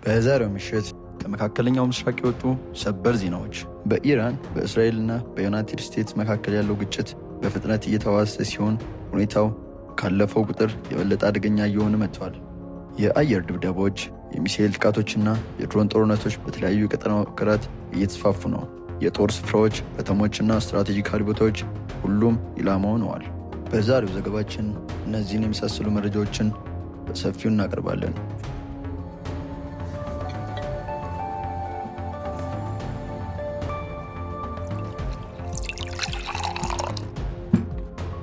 በዛሬው ምሽት ከመካከለኛው ምስራቅ የወጡ ሰበር ዜናዎች። በኢራን፣ በእስራኤልና በዩናይትድ ስቴትስ መካከል ያለው ግጭት በፍጥነት እየተባባሰ ሲሆን ሁኔታው ካለፈው ቁጥር የበለጠ አደገኛ እየሆነ መጥቷል። የአየር ድብደባዎች፣ የሚሳኤል ጥቃቶችና የድሮን ጦርነቶች በተለያዩ የቀጠናው ሀገራት እየተስፋፉ ነው። የጦር ስፍራዎች፣ ከተሞችና ስትራቴጂካዊ ቦታዎች ሁሉም ኢላማ ሆነዋል። በዛሬው ዘገባችን እነዚህን የመሳሰሉ መረጃዎችን በሰፊው እናቀርባለን።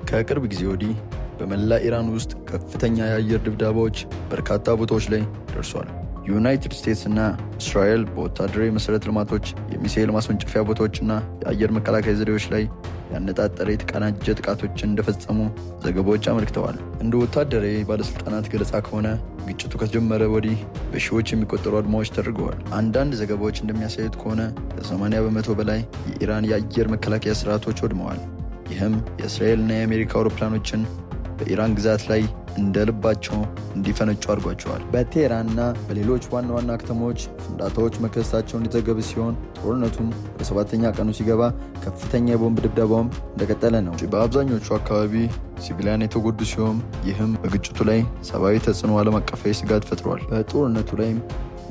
ከቅርብ ጊዜ ወዲህ በመላ ኢራን ውስጥ ከፍተኛ የአየር ድብደባዎች በርካታ ቦታዎች ላይ ደርሷል። ዩናይትድ ስቴትስ እና እስራኤል በወታደራዊ መሠረተ ልማቶች፣ የሚሳኤል ማስወንጨፊያ ቦታዎችና የአየር መከላከያ ዘዴዎች ላይ ያነጣጠረ የተቀናጀ ጥቃቶችን እንደፈጸሙ ዘገባዎች አመልክተዋል። እንደ ወታደራዊ ባለሥልጣናት ገለጻ ከሆነ ግጭቱ ከተጀመረ ወዲህ በሺዎች የሚቆጠሩ አድማዎች ተደርገዋል። አንዳንድ ዘገባዎች እንደሚያሳዩት ከሆነ ከ80% በላይ የኢራን የአየር መከላከያ ስርዓቶች ወድመዋል። ይህም የእስራኤልና የአሜሪካ አውሮፕላኖችን በኢራን ግዛት ላይ እንደ ልባቸው እንዲፈነጩ አድርጓቸዋል። በቴህራንና በሌሎች ዋና ዋና ከተሞች ፍንዳታዎች መከሰታቸውን የተዘገበ ሲሆን ጦርነቱም ወደ ሰባተኛ ቀኑ ሲገባ ከፍተኛ የቦምብ ድብደባውም እንደቀጠለ ነው። በአብዛኞቹ አካባቢ ሲቪሊያን የተጎዱ ሲሆን ይህም በግጭቱ ላይ ሰብአዊ ተጽዕኖ ዓለም አቀፋዊ ስጋት ፈጥሯል። በጦርነቱ ላይም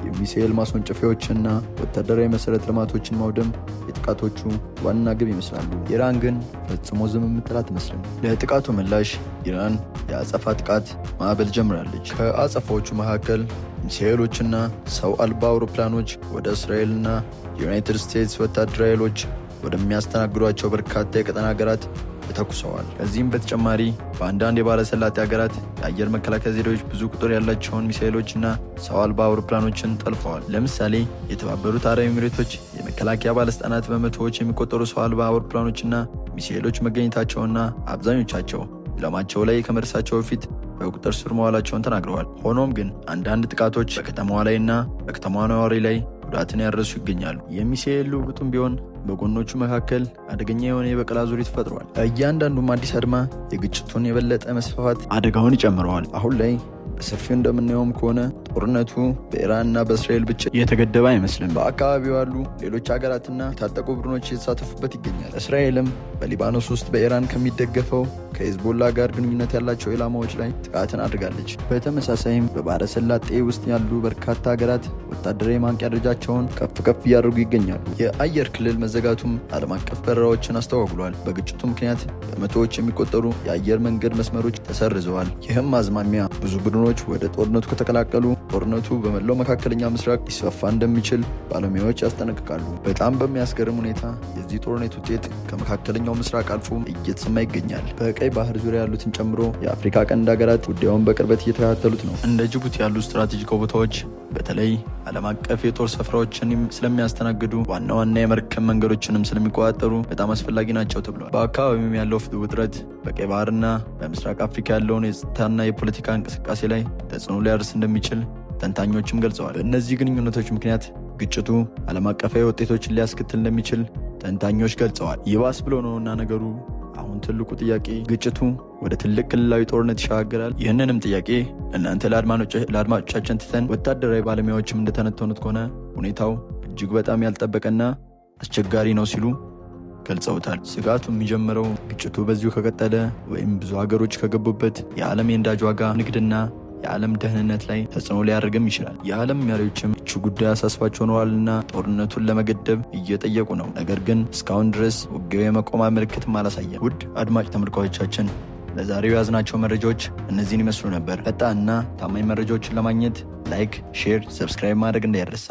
የሚሳኤል ማስወንጨፊያዎችና ወታደራዊ መሠረተ ልማቶችን ማውደም የጥቃቶቹ ዋና ግብ ይመስላሉ። ኢራን ግን ፈጽሞ ዝም የምትል አትመስልም። ለጥቃቱ ምላሽ ኢራን የአጸፋ ጥቃት ማዕበል ጀምራለች። ከአጸፋዎቹ መካከል ሚሳኤሎችና ሰው አልባ አውሮፕላኖች ወደ እስራኤልና የዩናይትድ ስቴትስ ወታደራዊ ኃይሎች ወደሚያስተናግዷቸው በርካታ የቀጠና ሀገራት ተኩሰዋል። ከዚህም በተጨማሪ በአንዳንድ የባሕረ ሰላጤ ሀገራት የአየር መከላከያ ዘዴዎች ብዙ ቁጥር ያላቸውን ሚሳኤሎችና ሰው አልባ አውሮፕላኖችን ጠልፈዋል። ለምሳሌ የተባበሩት አረብ ኤሚሬቶች የመከላከያ ባለስልጣናት በመቶዎች የሚቆጠሩ ሰው አልባ አውሮፕላኖችና ሚሳኤሎች መገኘታቸውና አብዛኞቻቸው ኢላማቸው ላይ ከመድረሳቸው በፊት በቁጥጥር ስር መዋላቸውን ተናግረዋል። ሆኖም ግን አንዳንድ ጥቃቶች በከተማዋ ላይና በከተማዋ ነዋሪ ላይ ጉዳትን ያደረሱ ይገኛሉ። የሚሳኤል ልውውጡም ቢሆን በጎኖቹ መካከል አደገኛ የሆነ የበቀል አዙሪት ፈጥሯል። እያንዳንዱም አዲስ አድማ የግጭቱን የበለጠ መስፋፋት አደጋውን ይጨምረዋል። አሁን ላይ በሰፊው እንደምናየውም ከሆነ ጦርነቱ በኢራንና በእስራኤል ብቻ የተገደበ አይመስልም። በአካባቢው ያሉ ሌሎች ሀገራትና የታጠቁ ቡድኖች እየተሳተፉበት ይገኛል። እስራኤልም በሊባኖስ ውስጥ በኢራን ከሚደገፈው ከሂዝቦላ ጋር ግንኙነት ያላቸው ኢላማዎች ላይ ጥቃትን አድርጋለች። በተመሳሳይም በባሕረ ሰላጤ ውስጥ ያሉ በርካታ ሀገራት ወታደራዊ ማንቂያ ደረጃቸውን ከፍ ከፍ እያደረጉ ይገኛሉ። የአየር ክልል መዘጋቱም ዓለም አቀፍ በረራዎችን አስተጓጉሏል። በግጭቱ ምክንያት በመቶዎች የሚቆጠሩ የአየር መንገድ መስመሮች ተሰርዘዋል። ይህም አዝማሚያ ብዙ ቡድኖች ወደ ጦርነቱ ከተቀላቀሉ ጦርነቱ በመላው መካከለኛ ምስራቅ ሊስፋፋ እንደሚችል ባለሙያዎች ያስጠነቅቃሉ። በጣም በሚያስገርም ሁኔታ የዚህ ጦርነት ውጤት ከመካከለኛው ምስራቅ አልፎ እየተሰማ ይገኛል። በቀይ ባህር ዙሪያ ያሉትን ጨምሮ የአፍሪካ ቀንድ ሀገራት ጉዳዩን በቅርበት እየተከታተሉት ነው። እንደ ጅቡቲ ያሉ ስትራቴጂካዊ ቦታዎች በተለይ ዓለም አቀፍ የጦር ሰፍራዎችን ስለሚያስተናግዱ፣ ዋና ዋና የመርከብ መንገዶችንም ስለሚቆጣጠሩ በጣም አስፈላጊ ናቸው ተብሏል። በአካባቢውም ያለው ውጥረት በቀይ ባህርና በምስራቅ አፍሪካ ያለውን የጸጥታና የፖለቲካ እንቅስቃሴ ላይ ተጽዕኖ ሊያደርስ እንደሚችል ተንታኞችም ገልጸዋል። በእነዚህ ግንኙነቶች ምክንያት ግጭቱ ዓለም አቀፋዊ ውጤቶችን ሊያስከትል እንደሚችል ተንታኞች ገልጸዋል። ይባስ ብሎ ነውና ነገሩ፣ አሁን ትልቁ ጥያቄ ግጭቱ ወደ ትልቅ ክልላዊ ጦርነት ይሸጋገራል? ይህንንም ጥያቄ እናንተ ለአድማጮቻችን ትተን፣ ወታደራዊ ባለሙያዎችም እንደተነተኑት ከሆነ ሁኔታው እጅግ በጣም ያልጠበቀና አስቸጋሪ ነው ሲሉ ገልጸውታል። ስጋቱ የሚጀምረው ግጭቱ በዚሁ ከቀጠለ ወይም ብዙ ሀገሮች ከገቡበት የዓለም የነዳጅ ዋጋ፣ ንግድና የዓለም ደህንነት ላይ ተጽዕኖ ሊያደርግም ይችላል። የዓለም መሪዎችም ይቺ ጉዳይ አሳስባቸው ኖሯልና ጦርነቱን ለመገደብ እየጠየቁ ነው። ነገር ግን እስካሁን ድረስ ውጊያው የመቆም ምልክትም አላሳየም። ውድ አድማጭ ተመልካቾቻችን፣ ለዛሬው የያዝናቸው መረጃዎች እነዚህን ይመስሉ ነበር። ፈጣንና ታማኝ መረጃዎችን ለማግኘት like፣ share፣ subscribe ማድረግ እንዳይረሳ።